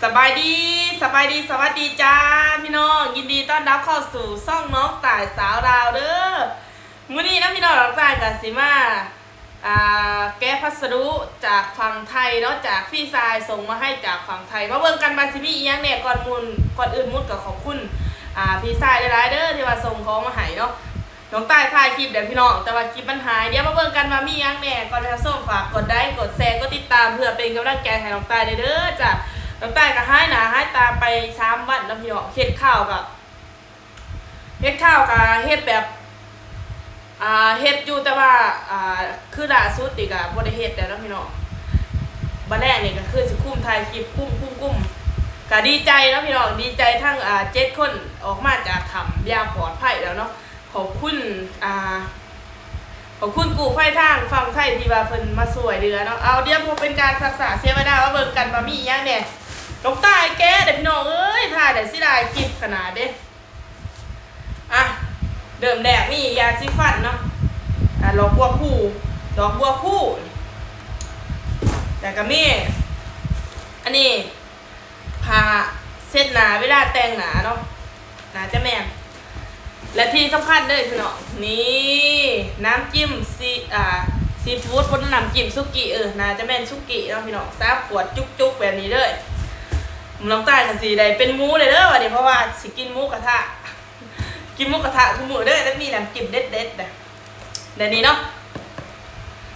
ສະບາຍດີ ສະບາຍດີ ສະຫວັດດີຈ້າພີ່ນ້ອງ, ຍິນດີຕ້ອນຮັບເຂົ້າສູ່ຊ່ອງນ້ອງຕ່າຍສາວລາວເດີ້. ມື້ນີ້ນະພີ່ນ້ອງ ນ້ອງຕ່າຍກະຊິມາ ອ່າ ແກະພັດສະດຸຈາກຝັ່ງໄທເນາະ, ຈາກພີ່ຊາຍສົ່ງມາໃຫ້ຈາກຝັ່ງໄທ. ມາເບິ່ງກັນວ່າຊິມີອີ່ຫຍັງແດ່. ກ່ອນໝູ່ ກ່ອນອື່ນໝົດກະຂອບຄຸນ ອ່າ ພີ່ຊາຍຫຼາຍໆເດີ້ ທີ່ວ່າສົ່ງຂອງມາໃຫ້ເນາະ. ນ້ອງຕ່າຍຖ່າຍຄລິບແລ້ວພີ່ນ້ອງ ແຕ່ວ່າຄລິບມັນຫາຍ. ດຽວມາເບິ່ງກັນວ່າມີຫຍັງແດ່. ກ່ອນໄປຮັບຊົມ ຝາກກົດໄລ ກົດແຊ ກົດຕິດຕາມ ເພື່ອເປັນກຳລັງໃຈໃຫ້ນ້ອງຕ່າຍແດ່ເດີ້ຈ້າ. ນ້ອງຕ່າຍກະຫາຍໜ້າຫາຍຕາໄປສາມວັນເນາະພີ່ນ້ອງ. ເຮັດຂ່າວກະ ເຮັດຂ່າວກະເຮັດແບບ ອ່າ ເຮັດຢູ່ ແຕ່ວ່າ ອ່າ ຄືລ່າສຸດນີ້ກະບໍ່ໄດ້ເຮັດແລ້ວເນາະພີ່ນ້ອງ. ບັດແລກນີ້ກະຄືຊິຄຸມຖ່າຍຄລິບ ຄຸມ ຄຸມ ຄຸມ ກະດີໃຈເນາະພີ່ນ້ອງ. ດີໃຈທັງ ອ່າ ເຈັດຄົນອອກມາຈາກຖ້ຳຢ່າງປອດໄພແລ້ວເນາະ. ຂອບຄຸນ ອ່າ ຂອບຄຸນກູ້ໄພທາງຝັ່ງໄທທີ່ວ່າເພິ່ນມາຊ່ວຍເຫຼືອເນາະ. ເອົາ ດຽວບໍ່ເປັນການຊັກຊ້າເສຍເວລາ ມາເບິ່ງກັນວ່າມີອີ່ຫຍັງແດ່. ນ້ອງຕ່າຍແກະເດີ້ພີ່ນ້ອງເອີຍ ຖ່າຍໄດ້ເສຍດາຍຄລິບຂະໜາດເດ້. ອ່ະ ເລີ່ມແລກມີຢາສີຟັນເນາະ ອ່າ ດອກບົວຄູ່ ດອກບົວຄູ່ ແລ້ວກະມີ ອັນນີ້ ຜ້າເຊັດໜ້າເວລາແຕ່ງໜ້າເນາະ ໜ້າຈະແມ່ນ. ແລະທີ່ສຳຄັນເດີ້ພີ່ນ້ອງ ນີ້ ນ້ຳຈິ້ມຊີ ອ່າ ຊີຟູດ ບໍ່ ນ້ຳຈິ້ມສຸກີ້ ເອີ ໜ້າຈະແມ່ນສຸກີ້ເນາະພີ່ນ້ອງ. ສາມຂວດຈຸກໆແບບນີ້ເດີ້. ນ້ອງຕ່າຍກະຊິໄດ້ເປັນໝູເລີຍເດີ້ບັດນີ້ ເພາະວ່າຊິກິນໝູກະທະ ກິນໝູກະທະທຸກມື້ເດີ້ ແລ້ວມີນ້ຳຈິ້ມເດັດໆນະ ແບບນີ້ເນາະ.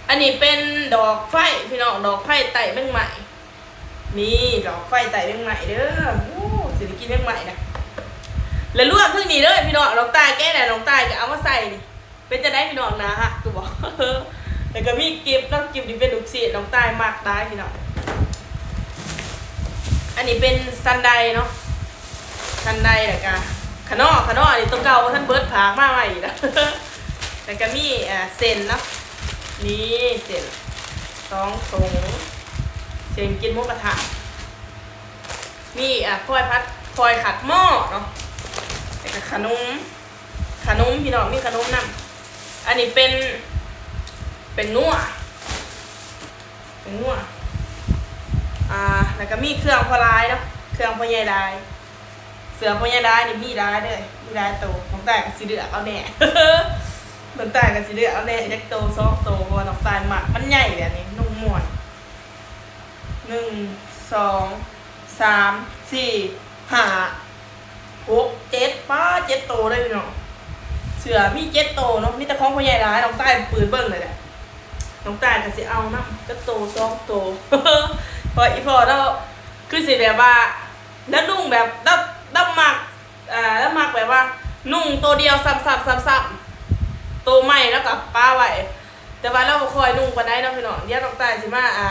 ອັນນີ້ເປັນດອກໄຟພີ່ນ້ອງ ດອກໄຟໄຕ້ແມງໄມ້. ນີ້ ດອກໄຟໄຕ້ແມງໄມ້ເດີ້. ໂອ້ ຊິໄດ້ກິນແມງໄມ້ນະ. ແລະລວມເຖິງນີ້ເດີ້ພີ່ນ້ອງ ນ້ອງຕ່າຍແກະແລ້ວ ນ້ອງຕ່າຍກະເອົາມາໃສ່ນີ້. ເປັນຈັ່ງໃດພີ່ນ້ອງ ໜ້າຮັກຢູ່ບໍ່? ແລ້ວກະມີກິບເນາະ ກິບນີ້ເປັນລູກຊີ້ນ ນ້ອງຕ່າຍມັກຫຼາຍພີ່ນ້ອງ. ອັນນີ້ເປັນຊັນໄດເນາະ ຊັນໄດ ແລ້ວກະຂະໜໍ້ ຂະໜໍ້ອັນນີ້ໂຕເກົ່າບໍ່ທັນເບິດ ຝາກມາໃໝ່ອີກ. ແລ້ວກະມີ ອ່າ ເສັ້ນເນາະ ນີ້ເສັ້ນສອງຖົງ ເສັ້ນກິນໝູກະທະ. ມີ ອ່າ ຟອຍຜັດ ຟອຍຂັດໝໍ້ເນາະ ແລ້ວກະຂະໜົມ ຂະໜົມພີ່ນ້ອງ ມີຂະໜົມນຳ. ອັນນີ້ເປັນ ເປັນນົວ ເປັນນົວ ອ່າ ແລ້ວກະມີເຄື່ອງພໍ່ຫຼາຍເນາະ ເຄື່ອງພໍ່ໃຫຍ່ຫຼາຍ. ເສື້ອພໍ່ໃຫຍ່ຫຼາຍນີ້ມີຫຼາຍເດີ້ ມີຫຼາຍໂຕ. ນ້ອງຕ່າຍກະຊິເລືອກເອົາແດ່ ນ້ອງຕ່າຍກະຊິເລືອກເອົາແດ່ ຈັກໂຕສອງໂຕ ເພາະວ່ານ້ອງຕ່າຍມັກ ມັນໃຫຍ່ແບບນີ້ ນຸ່ງມ່ວນ. ໜຶ່ງ ສອງ ສາມ ສີ່ ຫ້າ ຫົກ ເຈັດ ປ້າ ເຈັດໂຕເດີ້ພີ່ນ້ອງ. ເສື້ອມີເຈັດໂຕເນາະ ມີແຕ່ຂອງພໍ່ໃຫຍ່ຫຼາຍ. ນ້ອງຕ່າຍເປີດເບິ່ງເລີຍແຫຼະ ນ້ອງຕ່າຍກະຊິເອົານຳ ຈັກໂຕສອງໂຕ ເພາະອີ່ພໍ່ລາວຄືຊິແບບວ່າ ລາວນຸ່ງແບບ ລາວ ລາວມັກ ອ່າ ລາວມັກແບບວ່ານຸ່ງໂຕດຽວຊ້ຳໆໆໆ ໂຕໃໝ່ລາວກະປະໄວ້. ແຕ່ວ່າລາວບໍ່ຄ່ອຍນຸ່ງປານໃດເນາະພີ່ນ້ອງ. ດຽວນ້ອງຕ່າຍຊິມາ ອ່າ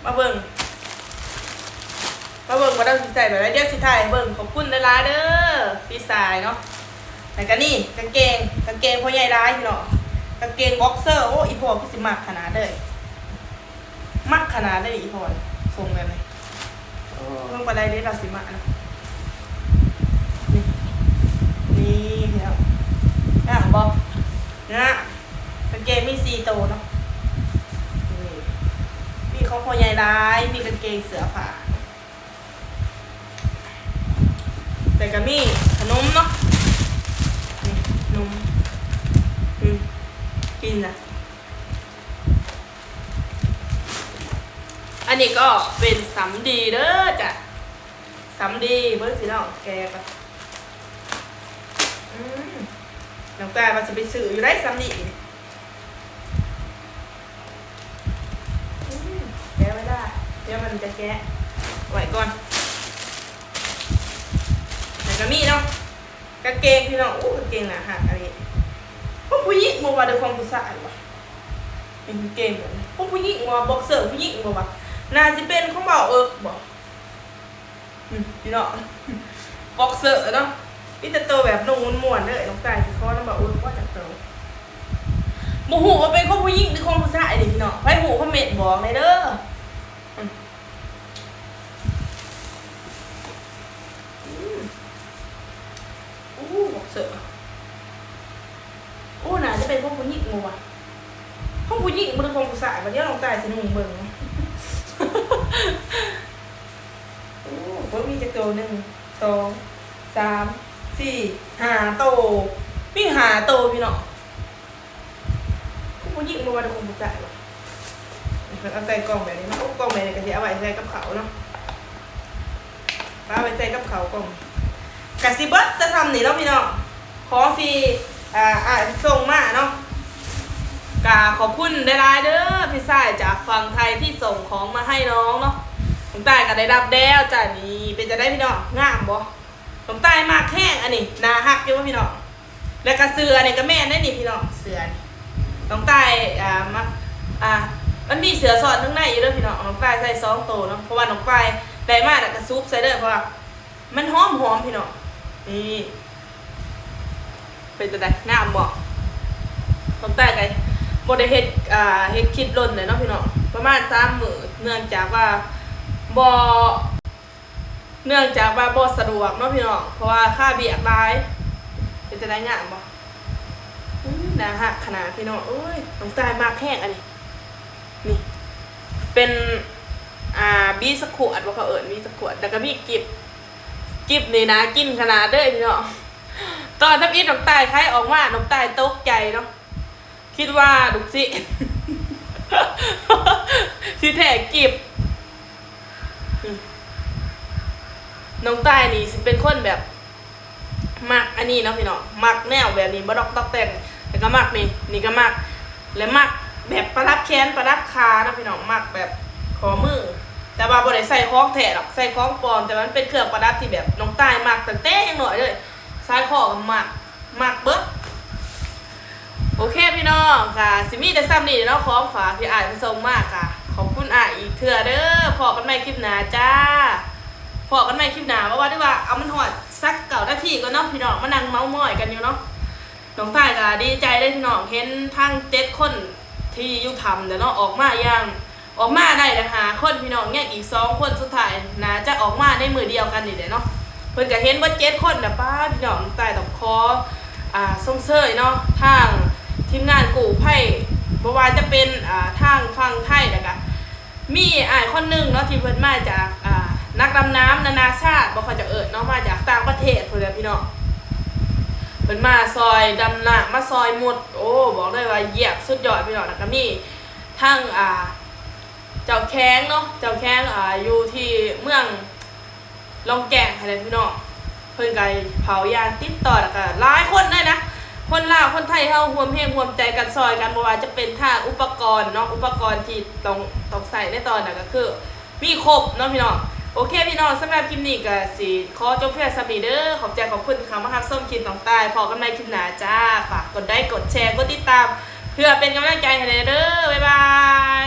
ມາເບິ່ງ ມາເບິ່ງວ່າລາວຊິໃສ່ແບບໃດ ດຽວຊິຖ່າຍໃຫ້ເບິ່ງ. ຂອບຄຸນຫຼາຍໆເດີ້ພີ່ຊາຍເນາະ. ແລ້ວກະນີ້ກາງເກງ ກາງເກງພໍ່ໃຫຍ່ຫຼາຍພີ່ນ້ອງ ກາງເກງບັອກເຊີ. ໂອ້ ອີ່ພໍ່ຄືຊິມັກຂະໜາດເລີຍ ມັກຂະໜາດເລີຍອີ່ພໍ່ ຊົງແບບນີ້. ໂອ້ ເບິ່ງປານໃດເດ້ ລາວຊິມາເນາະ. ນີ້ ນີ້ເນາະ ງາມບໍ່? ງາມ. ກາງເກງມີສີ່ໂຕເນາະ. ນີ້ ມີຂອງພໍ່ໃຫຍ່ຫຼາຍ ມີກາງເກງເສື້ອຜ້າ ແລ້ວກະມີຂະໜົມເນາະ. ນີ້ ຂະໜົມ ອືມ ກິນນະ. ອັນນີ້ກໍເປັນສຳລີເດີ້ຈ້າ ສຳລີ. ເບິ່ງຊິນ້ອງແກະກ່ອນ. ອືມ ນ້ອງຕ່າຍວ່າຊິໄປຊື້ຢູ່ໃດສຳລີນີ້. ອືມ ແກະໄວ້ໄດ້ ດຽວມັນຈະແກະໄວ້ກ່ອນ. ແລ້ວກະມີເນາະ ກາງເກງພີ່ນ້ອງ. ໂອ້ ກາງເກງໜ້າຮັກອັນນີ້ ຂອງຜູ້ຍິງບໍ່ວ່າ ຫຼືຂອງຜູ້ຊາຍວະ? ເປັນກາງເກງແບບນີ້ ຂອງຜູ້ຍິງບໍ່? ບັອກເຊີຜູ້ຍິງບໍ່ວະ? ໜ້າຊິເປັນຂອງບ່າວເອິກບໍ່? ອືມ ພີ່ນ້ອງ ບັອກເຊີເນາະ. ມີແຕ່ໂຕແບບນຸ່ງມ່ວນໆເດີ້. ນ້ອງຕ່າຍຊິຂໍນຳບ່າວເອິກວ່າຈັກໂຕ ບໍ່ຮູ້ວ່າເປັນຂອງຜູ້ຍິງ ຫຼືຂອງຜູ້ຊາຍນີ້ພີ່ນ້ອງ. ໃຜຮູ້ຄອມເມັນບອກແດ່ເດີ້. ອືມ ອືມ ອູ້ ບັອກເຊີ ອູ້ ໜ້າຈະເປັນຂອງຜູ້ຍິງບໍ່ວະ? ຂອງຜູ້ຍິງບໍ່ ຫຼືຂອງຜູ້ຊາຍ? ບັດດຽວນ້ອງຕ່າຍຊິນຸ່ງເບິ່ງ. ໂຕ ໜຶ່ງ ສອງ ສາມ ສີ່ ຫ້າໂຕ ມີຫ້າໂຕພີ່ນ້ອງ. ຄືຜູ້ຍິງບໍ່ວ່າແຕ່ຄົນຜູ້ຊາຍບໍ່. ເພິ່ນເອົາໃສ່ກ່ອງແບບນີ້ເນາະ. ໂອ້ ກ່ອງແບບນີ້ກໍຊິເອົາໄວ້ໃສ່ກັບເຂົ້າເນາະ. ປະໄວ້ໃສ່ກັບເຂົ້າກ່ອງ. ກະຊິເບິດແຕ່ຊ່ຳນີ້ເນາະພີ່ນ້ອງ ຂອງທີ່ ອ່າ ອ້າຍສົ່ງມາເນາະ. ກະຂອບຄຸນຫຼາຍໆເດີ ພີ່ຊາຍຈາກຝັ່ງໄທທີ່ສົ່ງຂອງມາໃຫ້ນ້ອງເນາະ. ນ້ອງຕ້າຍກະໄດ້ຮັບແລ້ວຈ້າ. ນີ້ເປັນຈັ່ງໃດພີ່ນ້ອງ ງາມບໍ່? ນ້ອງຕ້າຍມັກແຮງອັນນີ້ ໜ້າຮັກຢູ່ບໍ່ພີ່ນ້ອງ? ແລ້ວກະເສື້ອນີ້ກະແມ່ນໄດ໋ນີ້ພີ່ນ້ອງ ເສື້ອນີ້ ນ້ອງຕ້າຍ ອ່າ ມັກ ອ່າ ມັນມີເສື້ອຊ້ອນທາງໃນຢູ່ເດີພີ່ນ້ອງ. ນ້ອງຕ້າຍໃສ່ສອງໂຕເນາະ ເພາະວ່ານ້ອງຕ້າຍໄດ້ມາແລ້ວກະຊຸບໃສ່ເດີ ເພາະວ່າມັນຫອມໆພີ່ນ້ອງ. ນີ້ ເປັນຈັ່ງໃດ ງາມບໍ່? ນ້ອງຕ້າຍກະບໍ່ໄດ້ເຮັດ ອ່າ ເຮັດຄລິບດົນແລ້ວເນາະພີ່ນ້ອງ ປະມານສາມມື້ ເນື່ອງຈາກວ່າບໍ່ ເນື່ອງຈາກວ່າບໍ່ສະດວກເນາະພີ່ນ້ອງ ເພາະວ່າຄາວຽກຫຼາຍ. ເປັນຈັ່ງໃດ ງາມບໍ່? ອື ໜ້າຮັກຂະໜາດພີ່ນ້ອງເອີຍ. ນ້ອງຕ້າຍມັກແຮງອັນນີ້ ນີ້ເປັນ ອ່າ ບີສະຄວດບໍ່ ເຂົາເອີ້ນບີສະຄວດ ແລ້ວກະມີກິບ ກິບນີ້ໜ້າກິນຂະໜາດເດີພີ່ນ້ອງ. ຕອນທຳອິດນ້ອງຕ້າຍຂາຍອອກມາ ນ້ອງຕ້າຍຕົກໃຈເນາະ. ຄິດວ່າລູກຊີ້ນ ທີ່ແທ້ກິບ. ນ້ອງຕ້າຍນີ້ຊິເປັນຄົນແບບມັກອັນນີ້ເນາະພີ່ນ້ອງ ມັກແນວແບບນີ້ ບໍ່ດອກຕອກແຕກ ແລ້ວກໍມັກນີ້ ນີ້ກໍມັກ ແລະ ມັກແບບປະດັບແຂນປະດັບຂາເນາະພີ່ນ້ອງ ມັກແບບຂໍ້ມື ແຕ່ວ່າບໍ່ໄດ້ໃສ່ຂອງແທ້ດອກ ໃສ່ຂອງປອມ ແຕ່ວ່າມັນເປັນເຄື່ອງປະດັບທີ່ແບບນ້ອງຕ້າຍມັກຕັ້ງແຕ່ຍັງນ້ອຍເລີຍ ສາຍຄໍກໍມັກ. ມັກເບິດ. ໂອເຄພີ່ນ້ອງ ກະຊິມີແຕ່ຊ່ຳນີ້ເນາະ ຂອງຝາກທີ່ອ້າຍເພິ່ນສົ່ງມາ ກະຂອບຄຸນອ້າຍອີກເທື່ອເດີ. ພໍ້ກັນໃໝ່ຄລິບໜ້າຈ້າ ພໍ້ກັນໃໝ່ຄລິບໜ້າ. ວ່າ ວ່າ ຫຼືວ່າເອົາມັນຮອດສັກເກົ້ານາທີກ່ອນເນາະພີ່ນ້ອງ ມານັ່ງເມົາມອຍກັນຢູ່ເນາະ. ນ້ອງຕ້າຍກະດີໃຈເດ້ພີ່ນ້ອງ ເຫັນທັງເຈັດຄົນທີ່ຢູ່ຖ້ຳແລ້ວເນາະ ອອກມາຢ່າງ ອອກມາໄດ້ແລ້ວຫ້າຄົນພີ່ນ້ອງ ຍັງອີກສອງຄົນສຸດທ້າຍໜ້າຈະອອກມາໃນມື້ດຽວກັນນີ້ແຫຼະເນາະ. ເພິ່ນກະເຫັນເບິດເຈັດຄົນນະ ປ້າ ພີ່ນ້ອງ ນ້ອງຕ້າຍຕ້ອງຂໍ ອ່າ ຊົມເຊີຍເນາະ ທາງທີມງານກູ້ໄພ ບໍ່ວ່າຈະເປັນ ອ່າ ທາງຝັ່ງໄທ ແລ້ວກະມີອ້າຍຄົນໜຶ່ງເນາະ ທີ່ເພິ່ນມາຈາກ ອ່າ ນັກດຳນ້ຳນານາຊາດບໍ່ ເຂົາເຈົ້າເອີ້ນເນາະ ມາຈາກຕ່າງປະເທດພຸ້ນແຫຼະພີ່ນ້ອງ. ເພິ່ນມາຊ່ອຍດຳນ້ຳ ມາຊ່ອຍມຸດ ໂອ້ ບອກເລີຍວ່າຢ້ຽມສຸດຍອດພີ່ນ້ອງ. ແລ້ວກະມີ ທັງ ອ່າ ເຈົ້າແຂວງເນາະ ເຈົ້າແຂວງ ອ່າ ຢູ່ທີ່ເມືອງລ່ອງແກ້ງຫັ້ນແຫຼະພີ່ນ້ອງ ເພິ່ນກະເຝົ້າຢ່າງຕິດຕໍ່ ແລ້ວກະຫຼາຍຄົນເລີຍນະ ຄົນລາວຄົນໄທເຮົາຮ່ວມແຮງຮ່ວມໃຈກັນ ຊ່ອຍກັນ ບໍ່ວ່າຈະເປັນທາງອຸປະກອນເນາະ ອຸປະກອນທີ່ຕ້ອງ ຕ້ອງໃຊ້ໃນຕອນນັ້ນກະຄືມີຄົບເນາະພີ່ນ້ອງ. ໂອເຄພີ່ນ້ອງ ສຳລັບຄລິບນີ້ກະຊິຂໍຈົບພຽງສ່ຳນີ້ເດີ. ຂອບໃຈຂອບຄຸນທີ່ເຂົ້າມາຮັບຊົມຄລິບນ້ອງຕ້າຍ ພໍ້ກັນໃໝ່ຄລິບໜ້າຈ້າ. ຝາກກົດໄລກ໌ ກົດແຊ ກົດຕິດຕາມ ເພື່ອເປັນກຳລັງໃຈໃຫ້ແດ່ເດີ. ບາຍບາຍ.